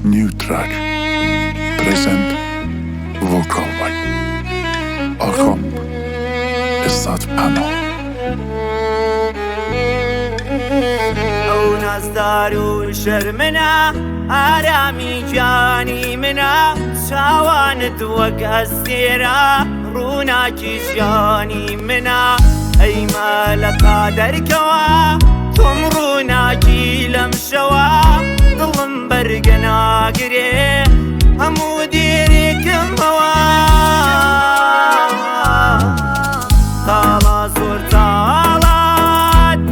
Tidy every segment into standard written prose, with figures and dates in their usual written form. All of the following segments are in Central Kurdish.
New track. Present vocal by Akam Ezzatpanah. ئەو نازدار و شەرمنە، ئارامی گیانی منە، چاوانت وەک ئەستێرە، ڕووناکی ژیانی منە. ئەی مالەقا دەرکەوە، تۆم ڕووناکی لەم شەوە، دڵم بەرگە ناگرێ هەموو دێرێکمەوە. تاڵا زۆر تاڵا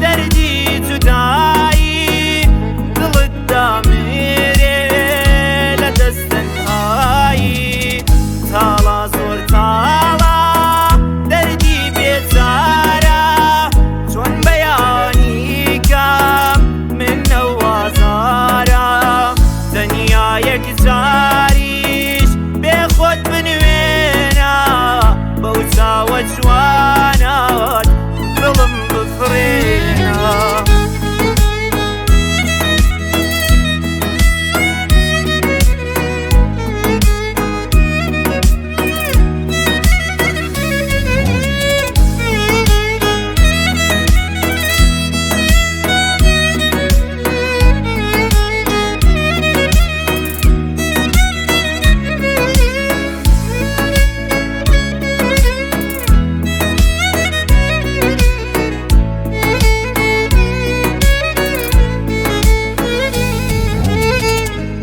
دەردی جودایی، دڵت دامرێ لە دەستەنهایی. تاڵا زۆر تاڵا دەردی بێچارە، چۆن بەیانی کەم من نەوازارە. تەنیا یەک جاریش بێخۆت بنوێنە، بەو چاوە جوانات دڵم بفڕێنە.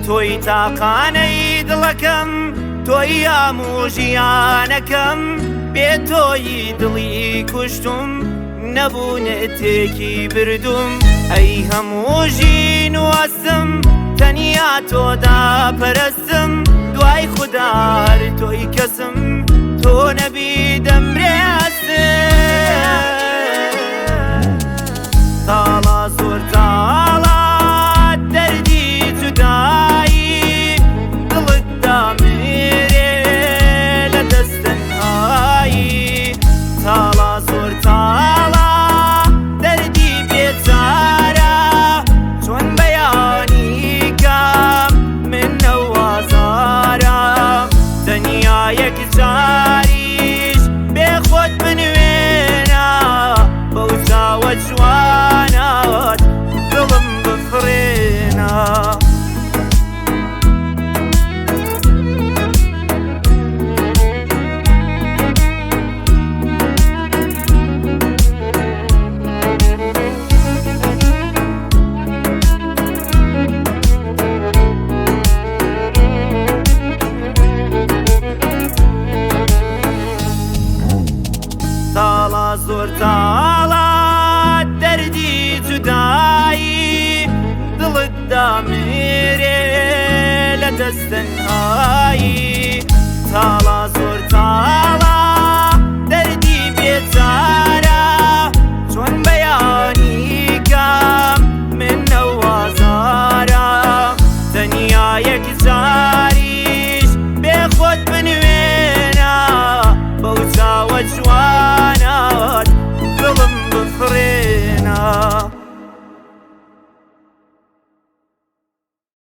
تۆی تاقانەی دڵەکەم، تۆی هەموو ژیانەکەم، بێ تۆی دڵی کوشتم، نەبوونتێکی بردوم. ئەی هەموو ژین و ئەستم، تەنیا تۆدا پەرستم، دوای خودار تۆی کەسم، تۆ نەبی دەمرێ ئەستم. تاڵا زۆر تاڵا دەردی جودایی، دڵت دامرێ لە دەستەنهایی. تاڵا زۆر تاڵا دەردی بێچارە، چۆن بەیانی کەم من نەوازارە. تەنیا یەک جاریش بێخۆت بنوێنە، بەو چاوە جوانات دڵم بفڕێنە. تاڵا زۆر تاڵا دەردی جودایی، دڵت دامرێ لە دەستەنهایی. تاڵا